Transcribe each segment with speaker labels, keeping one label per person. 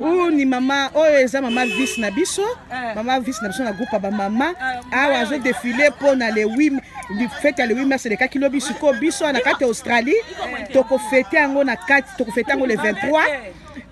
Speaker 1: Oyo ni mama, oyo eza mama vice na biso,
Speaker 2: Eh.
Speaker 1: mama vice na biso na groupe ya bamama.
Speaker 2: Eh,
Speaker 1: Awa azo défile mpo na le 8, fête ya le 8 mars elekaki lobi. Sikoyo biso awa na kati ya Australie tokofete yango na kati, tokofete yango le 23.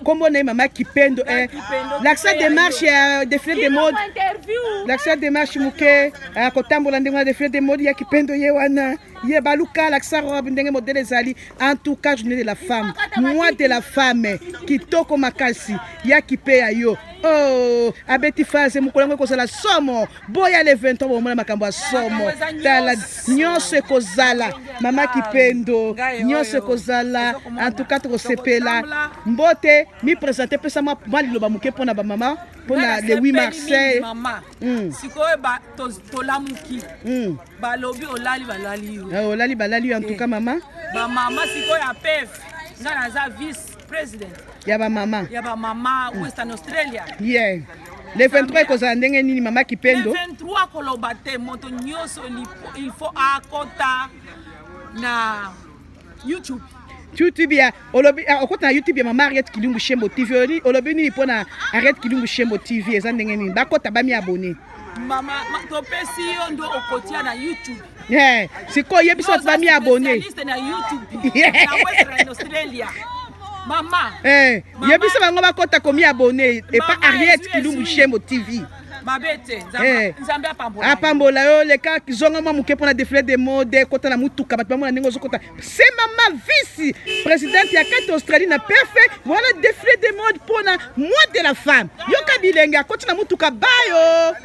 Speaker 1: Nkombo na ye mama Kipendo, eh.
Speaker 2: Kipendo,
Speaker 1: Lakisa démarche ya défilé de mode.
Speaker 2: Interview.
Speaker 1: Lakisa démarche moke, kotambola ndenge wana, défilé de mode ya Kipendo. Ye wana, ye baluka, lakisa robe ndenge modèle ezali. En tout cas, journée de la femme, mois de la femme, kitoko makasi ya kipe ya yo. Oh, abeti phase. Mokolo yango ekozala somo. Boya le 23, bomona makambo ya somo. Tala, nyonso ekozala mama Kipendo, nyonso ekozala. En tout cas, tokosepela. Mbote, mi présente, pesa mwa liloba moke mpona bamama, mpona le 8 mars.
Speaker 2: Mama, sikoyo tolamuki, balobi olali, balali yo.
Speaker 1: Ah, olali, balali yo. En tout cas, mama.
Speaker 2: Bamama sikoyo ya Perth, nga naza vice president.
Speaker 1: Ya bamama.
Speaker 2: Ya bamama Western Australia.
Speaker 1: Yeah, le 23 ekozala ndenge nini, mama
Speaker 2: Le
Speaker 1: Kipendo?
Speaker 2: 23, koloba te, moto nyonso il faut akota na YouTube.
Speaker 1: YouTube ya, olobi, ah, okota na YouTube ya mama Ariette Kilumbu Shembo TV. Olobi nini mpona Ariette Kilumbu Shembo TV? Eza ndenge nini bakota, bami abonner?
Speaker 2: Mama, topesi yo ndo okotia na YouTube.
Speaker 1: Yeah. Sikoyo yebisa bato bami abonner.
Speaker 2: Spécialiste na YouTube na Western Australia, mama.
Speaker 1: Eh,
Speaker 2: Mama.
Speaker 1: yebisa bango bakota komi abonner epa
Speaker 2: Mama,
Speaker 1: Ariette
Speaker 2: ezwi,
Speaker 1: Kilumbu
Speaker 2: ezwi.
Speaker 1: Shembo TV.
Speaker 2: Mabe te.
Speaker 1: Eh.
Speaker 2: Nzambe apambola yo.
Speaker 1: Apambola yo. Leka, zonga mwa moke mpona défilé de mode. Kota na mutuka, bato bamona ndenge ozokota. Se mama vice présidente ya kati Australie na Perth wana, défilé de mode mpona mois de la femme. Yoka bilenge, akoti na mutuka bayo.